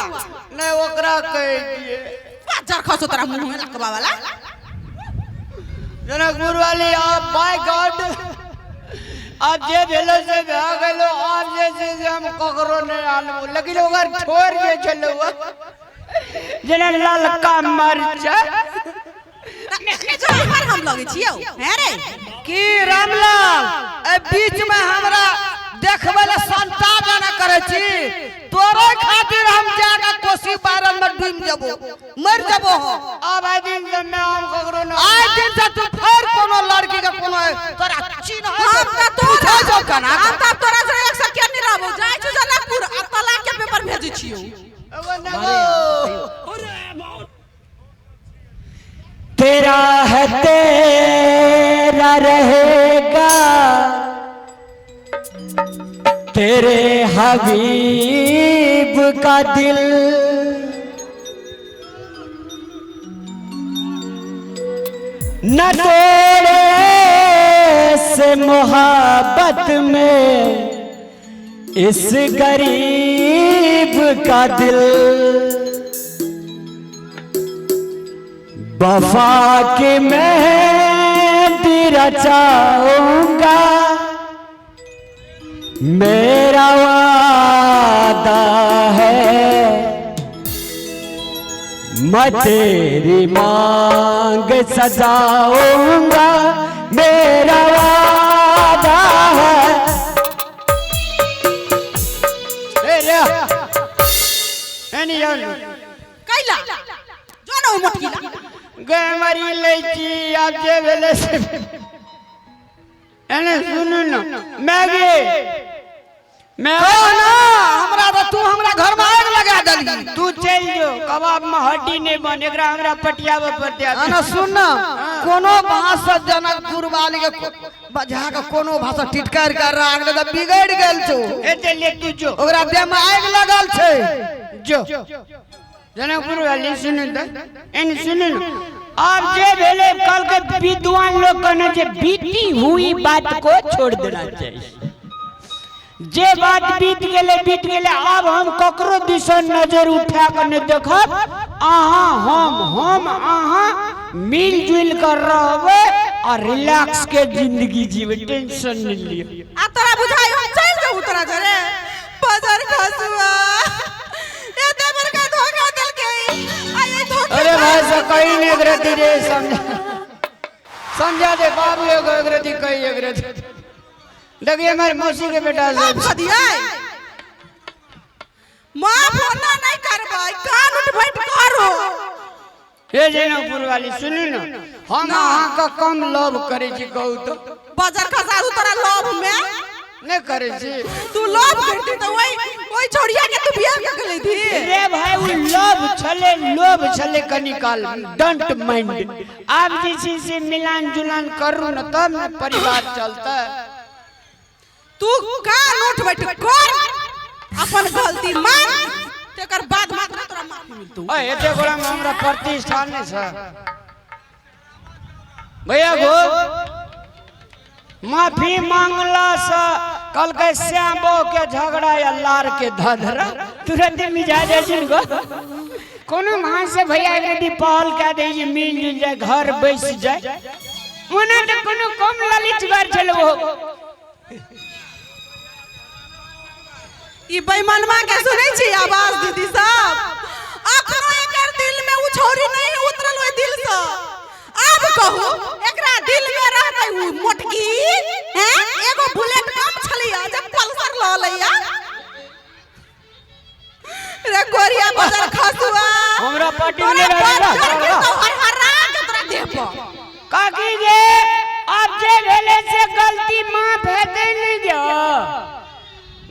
खसुआ। नहीं ओकरा कहै छियै। बाजार खसो तोरा मुंह में लकवा वाला। जनकपुर वाली आप बाय गॉड आब जे भेलो से भए गेलो, आब जे छै से हम ककरो नहि आनबो, लेकिन ओकर ठोर जे छलै जेना ललका मरचा। जहर हम लगै छियौ हैं रे। की रामलाल ए बीच में हमरा देखबै ले संता जाना करै छी, तोरे खातिर हम जाके कोसी बारन में डूबि जेबो, मर जेबो हम। आब आइ दिन से मैं हम ककरो न आइ दिन से तू फेर कोनो लड़की के कोनो तोरा चिन्ह हम त तोरा जो कना हम त तोरा से एक सेकेंड नहीं रहबो, जाइ छु जनकपुर आ तलाक के पेपर भेजै छियौ। एगो नेगो। तेरा है तेरा रहेगा, तेरे हबीब का दिल, न तोड़े से मोहब्बत में इस गरीब का दिल, वफा की मेहंदी रचाऊंगा, मेरा वादा है, मैं तेरी मांग सजाऊंगा, मेरा वादा है। ए रे एनी जान कैला जो न ओ मोटकीला गे मरी लै छी, आब जे भेलै से एने सुनू न मैगी मैं कह ना हमरा तऽ तू हमरा घर में आगि लगा देलही। तू चलि जो, कबाब में हड्डी नहीं बन, एकरा हमरा पटियाबे पड़तै। ना सुन ना, कोनो भाषा जनकपुर वाली के बजा के कोनो भाषा टिटकार के राग ले तऽ बिगड़ि गेल छौ। ए चलिए तू जो, ओकरा देह में आगि लगल छै। जो जनकपुर वाली सुनू तऽ एने सुनू न, आब जे भेलै कल के विद्वान लोग कहने जे बीती हुई बात को छोड़ देना चाहिए, जे बात बीत गेलै बीत गेलै, आब हम ककरो दिसन नजर उठा कऽ नहि देखब, अहाँ हम अहाँ मिलजुल कर रहबै आ रिलैक्स के जिंदगी जीबै, टेंशन नहि लिअ। आ तोरा बुझाइ हम चलि जाऊ तोरा घरे बाजार खसुआ एते बड़का धोखा देलकै आ ई धोखा। अरे भाई से कहीं नहीं एकरती रे, समझा समझा दे बाबू एगो एकरती कहीं एकरती। देखिए हमारे मौसी के बेटा माफ सब कऽ दियै, माफ होना नहीं करबै, कान उठबैत करो। हे जनकपुर वाली सुनू न, हम अहाँ के कम लव करै छी, कहू तो बाजार खसा दू तोरा लोभ में नहीं करै छी। तू लोभ करती तो वही वही छोड़िया के तू बियाह कर लेती। रे भाई उ लोभ छले, लोभ छले कनी काल, don't mind. आब जे छै से मिलान जुलान करू न तब न परिवार चलतै। तू कान उठबैत कर, अपन गलती मान, तेकर बाद मात्र तोरा माफी मिलतौ। ओए एते गोड़ा में हमरा प्रतिष्ठा नहीं छै भैया गो, माफी मांगला से कल के श्यामो के झगड़ा या लार के धधरा तुरंत मिजा जाय छै गो। कोनो वहां से भैया यदि पहल कए दै जे मिल जुल जाय, घर बैस जाय, ओना तऽ कोनो कम ललिचगर छल ओ। ई बेईमानवा के सुनै छी आवाज दीदी सब, अखनो एकर दिल में उ छौरी नहीं उतरल ओहि दिल से। आब कहू एकरा दिल में रहतै उ मोटकी हैं? एगो बुलेट कम छलैया जब पल्सर ल लैया रे गोरिया बजर खसुआ। हमरा पार्टी में तोरा नहीं बाप रहै। चढ़ के तो हरहरा के तोरा देह पर। काकी गे आब जे भेलै से गलती माफ हेतै नहि गे।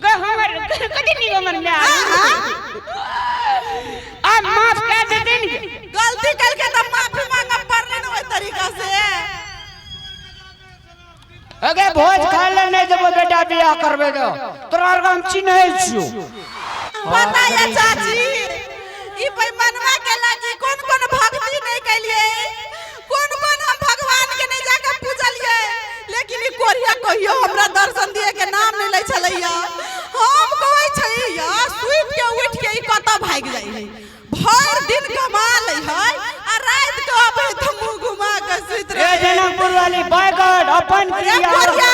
गे हमर कथी नीक हमर माय आब माफ कए देतै ने गे। गलती करके तो माफी मांगब पड़ले न ओहि तरीका से। अगे भोज खाय ले नहीं देबो बेटा, बियाह करबे दो तोरा आर के हम चिन्है छियौ। पता ये चाची ई बेईमानवा के लागी कोन कोन भक्ति नहीं कैलिए, कोन कोन हम भगवान के नहीं जाके पूजलिए, लेकिन ई कोरिया कहियो हमरा दर्शन दिए के नाम नहीं लै छलैया। हम कहै छलिया सुति के उठ के ई कतऽ भागि भागि जाइ है। भरि दिन कमा लै है आ राति के अबै तऽ मुँह घुमा के सुति ए रहै। जनकपुर वाली बाय गॉड अपन अरे क्रिया। कोरिया,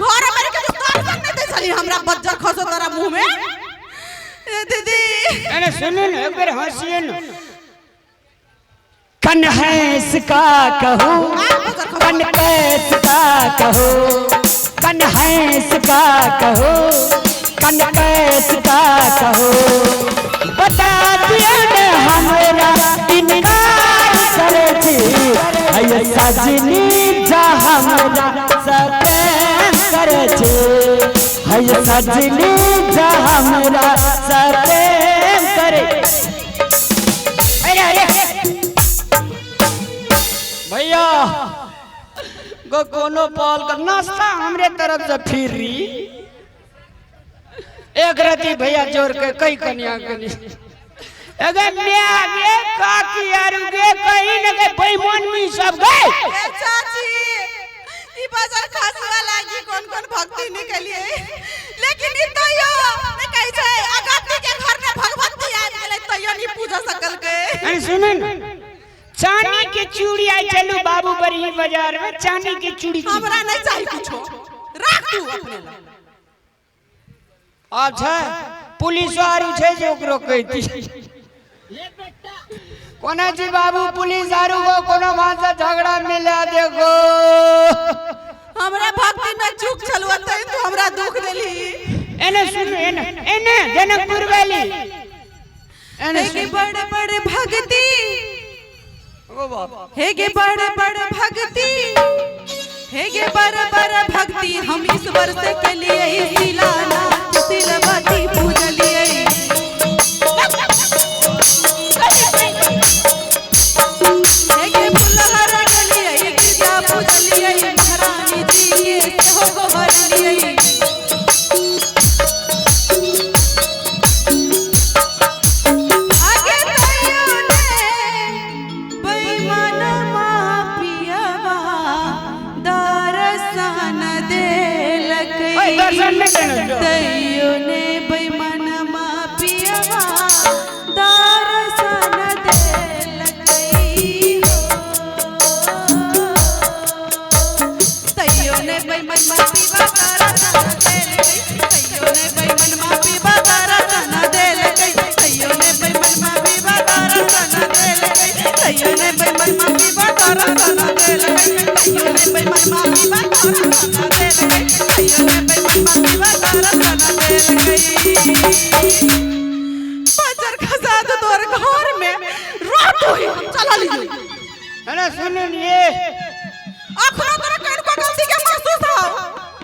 घर में के जो दर्शन नहीं दै छली हमरा, बज्जर खसो तोरा मुँह में। ए दीदी, अरे सुनू ने, एक बेर हंसिए ने। कन्हैस का कहूँ, आ बज्जर खसो। कनकैस का कहो, कन्हैस का कहो, कनकैस का कहो, बता दिया ने हमरा इनकार करे छी। है सजनी जा हमरा से प्रेम करे छी, है सजनी जा हमरा से प्रेम करे। अरे अरे भैया गो, कोनो पॉल का नाश्ता हमरे तरफ से फ्री। एक रति भैया जोड़ के कई कन्या कनी अगर मैं आगे काकी आरु गे कहीं न गए बेईमान में सब गए। ए चाची, ई बाजार खासवा लागी कौन कौन भक्ति निकलिए, लेकिन ई तैयो ने कहै छै अगत्ती के घर में भगवती आबि गेलै, तैयो नहीं पूजा सकल के। अरे सुन, चांदी के चूड़ी आई, चलू बाबू बरही बाजार में चांदी के चूड़ी। हमरा नहीं चाहिए कुछो, राख तू अपने लग। अच्छा पुलिस आरू छै जे ओकरो कहती कोना जी बाबू, पुलिस आरू को कोनो भाषा झगड़ा मिला देखो। हमरा भक्ति में चूक छलुआ तैं तू हमरा दुख देली। एने सुन, एने एने जनकपुर वाली एने हे गे सुन। बड़ बड़ भक्ति, ओ बाप हे गे बड़ बड़ भक्ति, हे गे बड़ बड़ भक्ति हम ईश्वर से कलिए, शिलानाथ शिलवती पूजलिए। हे गे फुलहर गलिए, गिरजा पूजलिए, महारानी जी के सेहो गोहरलिए। आगे तैयो ने बेईमानमा पियवा दर्शन देलकै। ओए, दर्शन नहि देने छौ। तैयो ने बेईमानमा पियवा दर्शन देलकै हो। तैयो ने बेईमानमा पियवा दर्शन देलकै। तैयो ने बेईमानमा पियवा दर्शन देलकै। तैयो ने बेईमानमा पियवा दर्शन देलकै। तैयो ने बेईमानमा पियवा दर्शन देलकै। तैयो ने बेईमानमा पियवा दर्शन देलकै। तैयो ने बेईमानमा पियवा दर्शन देलकै। बजर खसा दो तोर घर में रात होई, हम चलल लियो। एने सुन ये। अखनो तोरा कनको गलती के महसूस हो?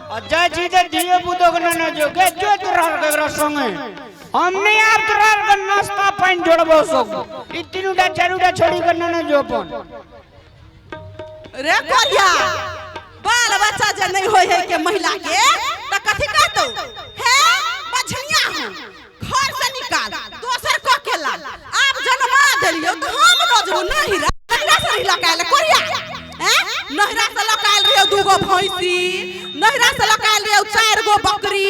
आ जाइ छी तऽ धियो पुतो के नेने जो गे, जो तोरा केकरो संगे हम नहीं आब, तोरा के नाश्ता पानि जोड़बो सब। ई तीनूटा चारूटा छोड़ी के नेने जो अपन। रे कोरिया, बाल बच्चा जे नहीं होय है के महिला के त कथी कहतौ? हे बझनिया हूं, घर से निकाल दोसर क के ला। आब जन्मा देलियो त हम नजरो नहीं रा नहिरा से नहीं लकायल कोरिया। हैं, नहिरा से लकायल रहियो दूगो भैंसी, नहिरा से लकायल रहियो चार गो बकरी,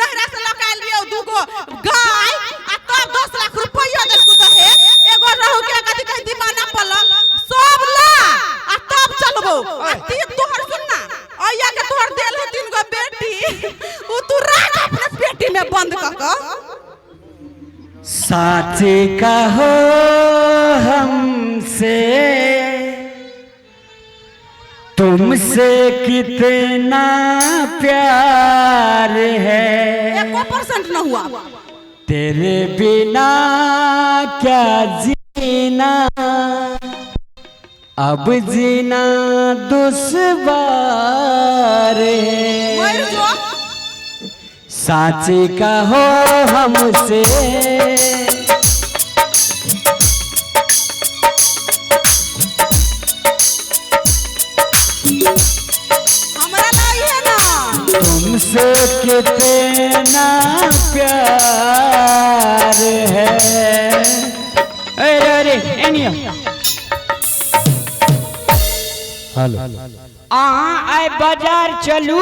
नहिरा से लकायल रहियो दूगो गाय, आ तब 10 लाख रुपया देलकू दहेज। एगो रहू के कथी कहि दीवाना पलंग सब ला आ तब चलबो। आ तीन तोहर सुनना अइया के तोहर देल है तीन गो बेटी, उ तू राख अपने पेटी में बंद क क। साचे कहो हमसे तुमसे कितना प्यार है, एको परसेंट न हुआ। तेरे बिना क्या जीना, अब जीना दुश्वार है। मर जो। साचे कहो हमसे। हमरा नहीं है ना। तुमसे कितना प्यार है। अरे अरे एनियो। हेलो। अहाँ आइ बाजार चलू,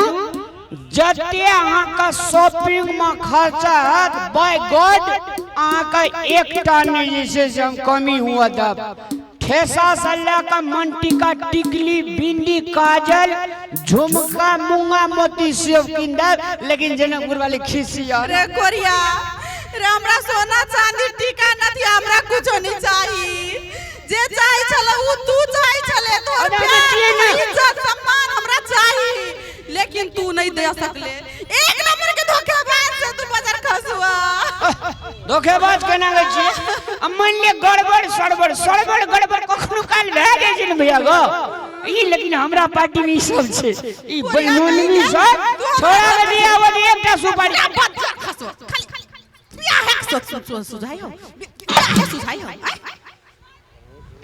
जते अहाँके शॉपिंग में खर्चा हैत बाय गॉड अहाँके एकटा नहि जे छै से हम कमी हुअ देब। ठेसा से लए कऽ मनटीका, टिकली, बिंदी, काजल, झुमका, मूंगा मोती सब कीन देब, लेकिन जनकपुर वाली खिसी। रे कोरिया रे, हमरा सोना चांदी टीका नथी, हमरा कुछो नहीं चाही। जे चाही छले उ तू चाही छले, तोहर अरे प्यार, छियै ने। इज्जत, सम्मान हमरा चाही, लेकिन तू नहीं दे सकले। एक नंबर के धोखेबाज से तू बजर खसुआ। धोखेबाज केना होइ छियै? आ मानि लिअ गड़बड़ सड़बड़ सड़बड़ गड़बड़ कखनो काल भए जाइ छै ने भैया गो ई, लेकिन हमरा पार्टी में ई सब छै, ई बलनोनमी सब छोड़ा के नहीं आवत एकटा सुपारी। बजर खसुआ खाली बियाह है सुझाई हो, बियाह है सुझाई हो।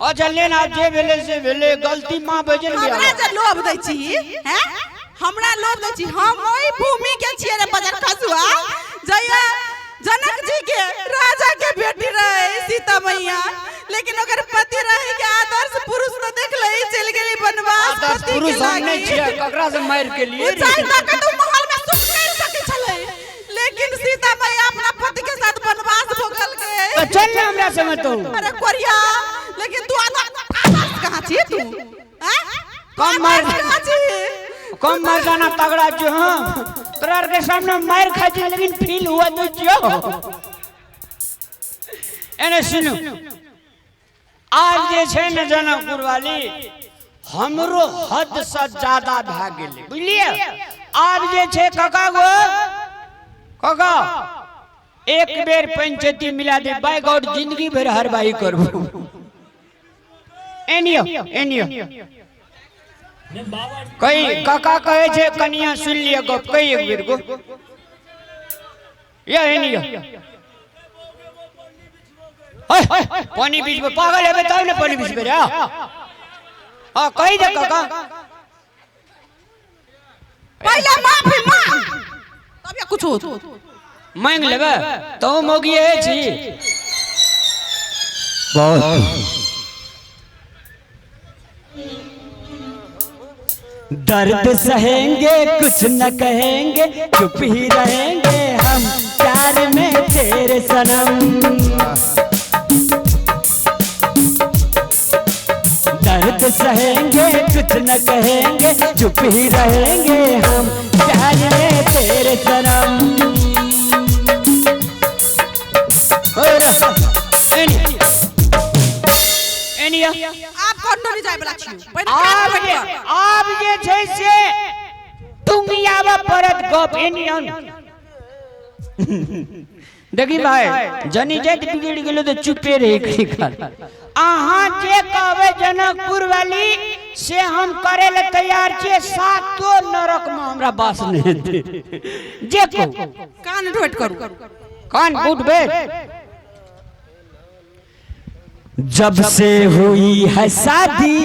अच्छा लेन, आब जे भेलै से भेलै, गलती माँ बजल। हमरा भैया जे लोभ दै छी हैं, हमरा लोभ दै छी? हम ओहि भूमि के छियै रे बजर खसुआ, जइया जनक जी के राजा के बेटी रहे सीता मैया, लेकिन ओकर पति रहे के आदर्श पुरुष तो देख ले चल गेली वनवास। आदर्श पति के पुरुष हम नहि लागी। छियै, ककरा से मारि के लिए? उ चाहे तऽ कतौ महल में सुख कर सकै छलै, लेकिन सीता मैया अपना पति के साथ वनवास भोगल के। तऽ चल ने हमरा संगे तू। अरे कोरिया, लेकिन तू आदर्श कहाँ छी तू हैं? कम मार। आदर्श कहाँ छी? कम मर्दाना तगड़ा जो। हाँ, तोरा आर के सामने मार खाइ छी, लेकिन फील हुआ नहीं छियो। एने सुनू, आज जे छै ने जनकपुर वाली, हमरो हद से ज्यादा भए गेलै, बुझलियै? आब जे छै काका गो काका, एक बेर पंचायती मिला दे, बाय गॉड, जिंदगी भर हरबाही करबो। एनियो एनियो कही काका कहै छै, कनिया सुन लिअ गप, कही एक बेर गो या एनियो। पानी बीच में पागल हेबै तब ने पानी बीच में रे। हाँ, कही दे काका। पहिले माफी मांग, तब या कुछ होत। मांग लेबै तो मोगिए छी। बहुत दर्द सहेंगे, कुछ न कहेंगे, चुप ही रहेंगे हम प्यार में तेरे सनम। दर्द सहेंगे, कुछ न कहेंगे, चुप ही रहेंगे हम प्यार में तेरे सनम। और एनी एनिया। आब कन्नो नहीं जाय वाला छियौ पहिने कान आब पकड़ जे कऽ। आब जे छै से तुंगियाबऽ पड़त गप। एनियन देखी भाई, जनी जाइत बिगड़ गेलो तऽ चुपे रही। अहाँ जे कहबै जनकपुर वाली, से हम करे ले तैयार छियै। सातो नरक में हमरा बास नहि हेतै, जे कहू। कान ढोट करू। कान उठबे। जब से हुई है शादी